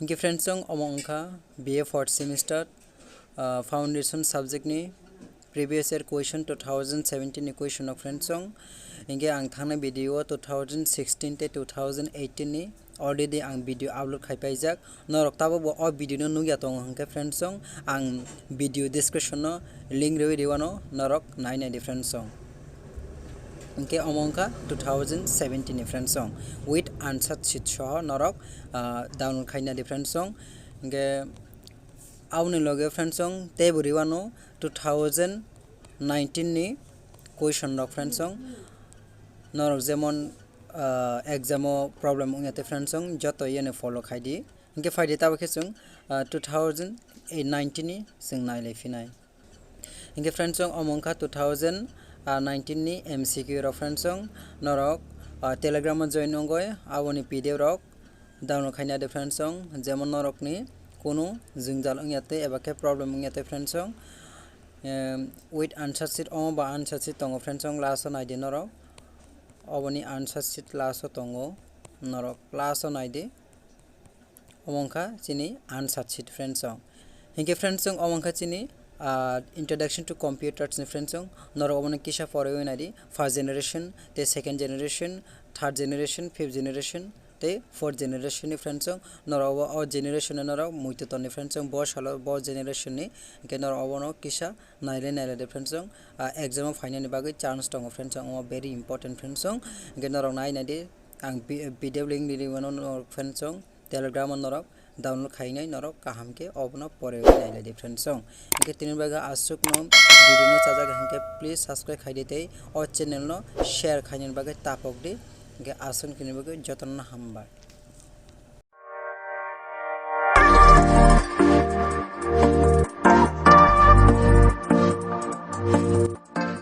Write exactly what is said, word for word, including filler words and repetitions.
Hinkhe friends song, omo wngkha B A fourth semester, ah, foundation subject ni previous year question, two thousand seventeen ni question rok friends song. Hinkhe ang thangnai video o two thousand sixteen tei two thousand eighteen ni already ang video upload khai paijak. Norok tabukbo o video no nukya tongo hinkhe friends song, ang video description no link rwi riwano, norok nai nai di friends song. Hinkhe omo wngkha two thousand seventeen ni friends song, with answer sheet soho norok, ah, download khaina di friends song. Hinkhe aboni loge friends song teibo riwano two thousand nineteen ni question rok friends song, norok jemon, ah, exam o problem wngya tei friends song joto yeno follow khai di. Hinkhe phai di tabuk khe chwng, ah, two thousand nineteen ni chwng nai lai phinai. Hinkhe friends song, omo wngkha two thousand nineteen ni M C Q rok friends song, norok, ah, Telegram o join wngwi aboni P D F rok download khaina di friends song, jemon norokni kunu jwngjal wngya tei eba khe problem wngya tei friends song, em, with answer sheet omo ba answer sheet tongo friends song, last o nai di norok, oboni answer sheet last o tongo, norok last o nai di. Omo wngkha chini answer sheet friends song. Hinkhe friends song, omo wngkha chini, ah, introduction to computers ni friends song. Norok obono kisa porwi nai di, first generation tei second generation, third generation, fifth generation tei fourth generation ni friends song. Norok obo o generation ni norok muitu ton ni friends song, bo salo bo generation ni, hinkhe norok obono kisa nailai nailai de friends song. Ah, exam o phainani bagwi chance tongo friends song, omo very important friends song. Hinkhe norok nai nai di, ang P-, P D F link rwi mano norok friends song. Telegram o norok download khainai norok kaham khe obono porwi nailai di friends song. Hinkhe tini bagwi aswkno video no chajak hinkhe please subscribe khai di tei o channel no share khainani bagwi tapok di. Hinkhe aswk tini bagwi jotono hambai.